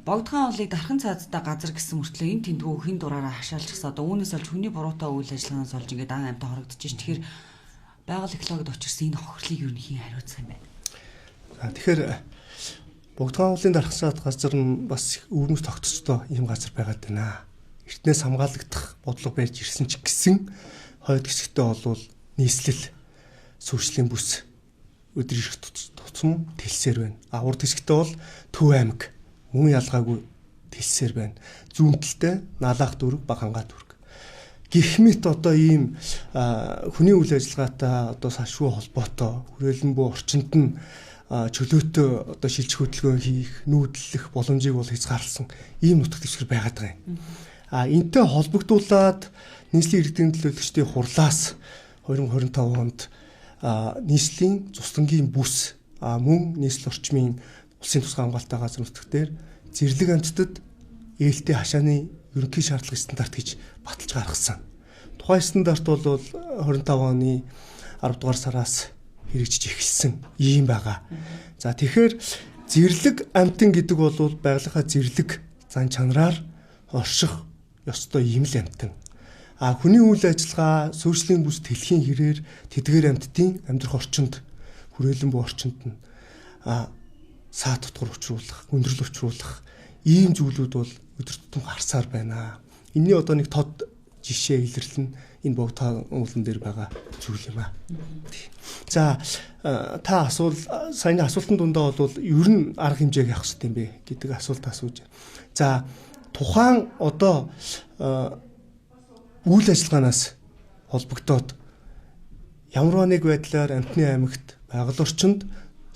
Богдхан уулыг дархан цаазтай газар гэсэн мөртлөө энэ тэндгүү хин дураараа хашаалчихсан. Одоо үүнээс олж хүний буруутай үйл ажиллагаанаас олж ингээд ан амьтан хорогдож шин. Тэгэхээр байгаль экологид учирсан энэ хохирлыг юу хийн хариуцах юм бэ? За, тэгэхээр Богдхан уулын дархан цаад газар нь бас өвөрмөц тогтцтой ийм газар байгаад байна. Эртнээс хамгаалагдах бодлого барьж ирсэн ч гэсэн хойд хэсэгтээ болвол нийслэл сүршлийн бүс өдөр ирэх тутам тэлсээр байна. А урд хэсэгтээ бол Төв аймаг мөн ялгаагүй тэлсээр байна. Зүүн талтай Налаах дүүрэг, Багангаа дүүрэг. Гэх мэт одоо ийм хүний үйл ажиллагаатай одоо салшгүй холбоотой хүрээлэн буй орчинд нь чөлөөтэй одоо шилжих хөдөлгөөн хийх, нүүдлэх боломжийг бол хязгаарласан ийм нутаг дэвсгэр байгаад байгаа юм. А энтэй холбогдуулаад нийслэлийн иргэдийн төлөөлөгчдийн хурлаас 2025 онд нийслэлийн цуслангийн бүс, мөн нийслэл орчмын улсын тусгай хамгаалалттай газар нутаг дээр зэрлэг амьтдад ээлтэй хашааны ерөнхий шаардлага стандарт гэж баталж гаргасан. Тухайн стандарт бол 25 оны 10 дугаар сараас хэрэгжиж эхэлсэн ийм байгаа. За, тэгэхээр зэрлэг амьтан гэдэг бол байгалийнхаа зэрлэг зан чанараар орших ёстой ийм л амьтан. А хүний үйл ажиллагаа, суурьшлийн бүс дэлхийн хэрээр тэдгээр амьтдын амьдрах орчинд, хүрээлэн буй орчинд нь саа тутгар учруулах, хүндрэл учруулах ийм зүйлүүд бол өдөр тутам гарсаар байна. Энийний одоо нэг тод жишээ илэрлэл нь энэ Богдхан уулан дээр байгаа зүйл юм аа. За, та асуул саяны асуултын дундаа бол ер нь арга хэмжээг явах хэрэгтэй юм бэ гэдэг асуулт асууж. За, тухайн одоо үйл ажиллагаанаас холбогдоод ямар нэг байдлаар амьтны аймагт байгаль орчинд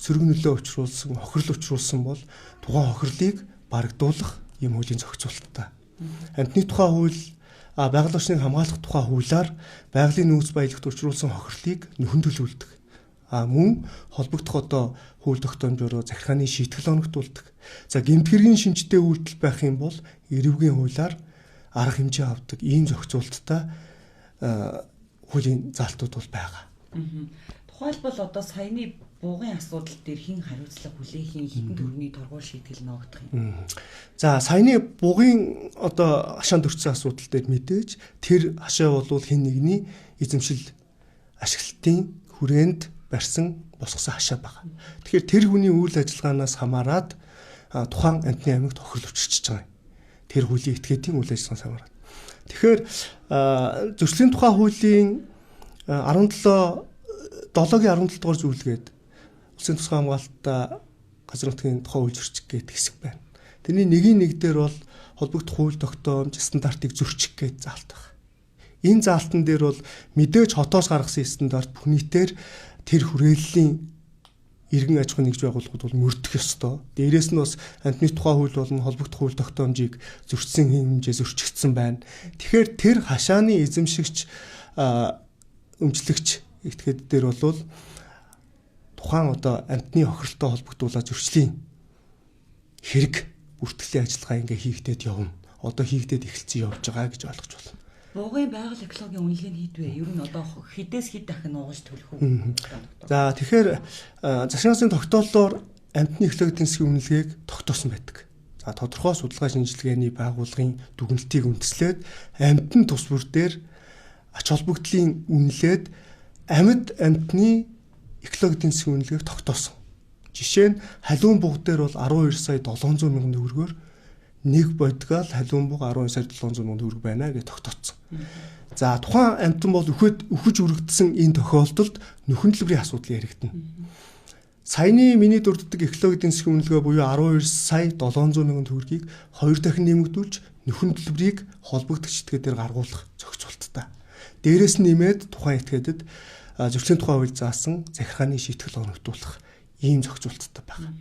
сөрөг нөлөө учруулсан, хохирол учруулсан бол тухайн хохирлыг барагдуулах ийм хуулийн зохицуулттай. Амьтны тухай хууль, байгаль орчныг хамгаалах тухай хуулиар байгалийн нөөц баялагт учруулсан хохирлыг нөхөн төлөвлөдөг. А мөн холбогдох одоо хууль тогтоомжоор захиргааны шийтгэл оногдуулдаг. За, гэмт хэргийн шинжтэй үйлдэл байх юм бол эрүүгийн хуулиар арга хэмжээ авдаг ийм зохицуулттай хуулийн заалтууд бол байгаа. Тухайлбал одоо саяны буугын асуудал дээр хэн хариуцлага хүлээх юм, хэдэн төгрөгийн торгуул шийтгэл ноогдох юм? За, саяны бугын одоо хашаанд өртсөн асуудал дээр мэдээж тэр хашаа бол хэн нэгний эзэмшил ашиглалтын хүрээнд барьсан босгосон хашаа байгаа. Тэгэхээр тэр хүний үйл ажиллагаанаас хамаарат тухайн амьтны аймагт хохирол учирчиж байгаа юм. Тэр хуулийн этгээдийн үйл ажиллагаанаас хамаарат. Тэгэхээр зөрчлийн тухай хуулийн 17 7-гийн 17 дугаар зүйлгээд улсын тусгай хамгаалалттай газар нутгийн тухай хууль зөрчих гэдэг хэсэг байна. Тэрний нэгийн нэг дээр бол холбогдох хууль тогтоомж стандартыг зөрчих гэж заалт байна. Энэ заалтан дээр бол мэдээж хотоос гаргасан стандарт бүх нийтээр тэр хүрээллийн иргэн аж ахуйн нэгж байгууллагууд бол мөрдөх ёстой. Дээрээс нь бас амьтны тухай хууль болон холбогдох хууль тогтоомжийг зөрчсөн хэмжээ зөрчигдсөн байна. Тэгэхээр тэр хашааны эзэмшигч, өмчлөгч этгээд дээр бол тухайн одоо амьтны хохиролтой холбогдуулаад зөрчлийн хэрэг бүртгэлийн ажиллагаа ингээ хийгдээд явна. Одоо хийгдээд эхэлсэн явж байгаа гэж ойлгож байна. Буугын байгаль экологийн үнэлгээ нь хэд вэ? Ер нь одоо хэдээс хэд дахин нуугаж төлөх үү? За, тэгэхээр засгийн газрын тогтооллоор амьтны экологийн засгийн үнэлгээг тогтоосон байдаг. За, тодорхой судалгаа шинжилгээний байгууллагын дүгнэлтийг үндэслээд амьтан тус бүр дээр ач холбогдлын үнэлээд амьд амьтны экологийн засгийн үнэлгээг тогтоосон. Жишээ нь халуун буг дээр бол 12 сая 700 мянган төгрөгөөр нэг бодгаал халуун буг 12 сая 700 мянган төгрөг байна гэж тогтооцсон. За, тухайн амьтан бол үхэж үрэгдсэн энэ тохиолдолд нөхөн төлбөрийн асуудал яригдана. Саяны миний дурддаг экологийн засгийн үнэлгээ буюу 12 сая 700 мянган төгрөгийг 2 дахин нэмэгдүүлж нөхөн төлбөрийг холбогдох этгээдээр гаргуулах зохицуулттай. Дээрээс нь нэмээд тухайн этгээдэд зөрчлийн тухай хууль заасан захиргааны шийтгэл оногдуулах ийм зохицуулттай байна.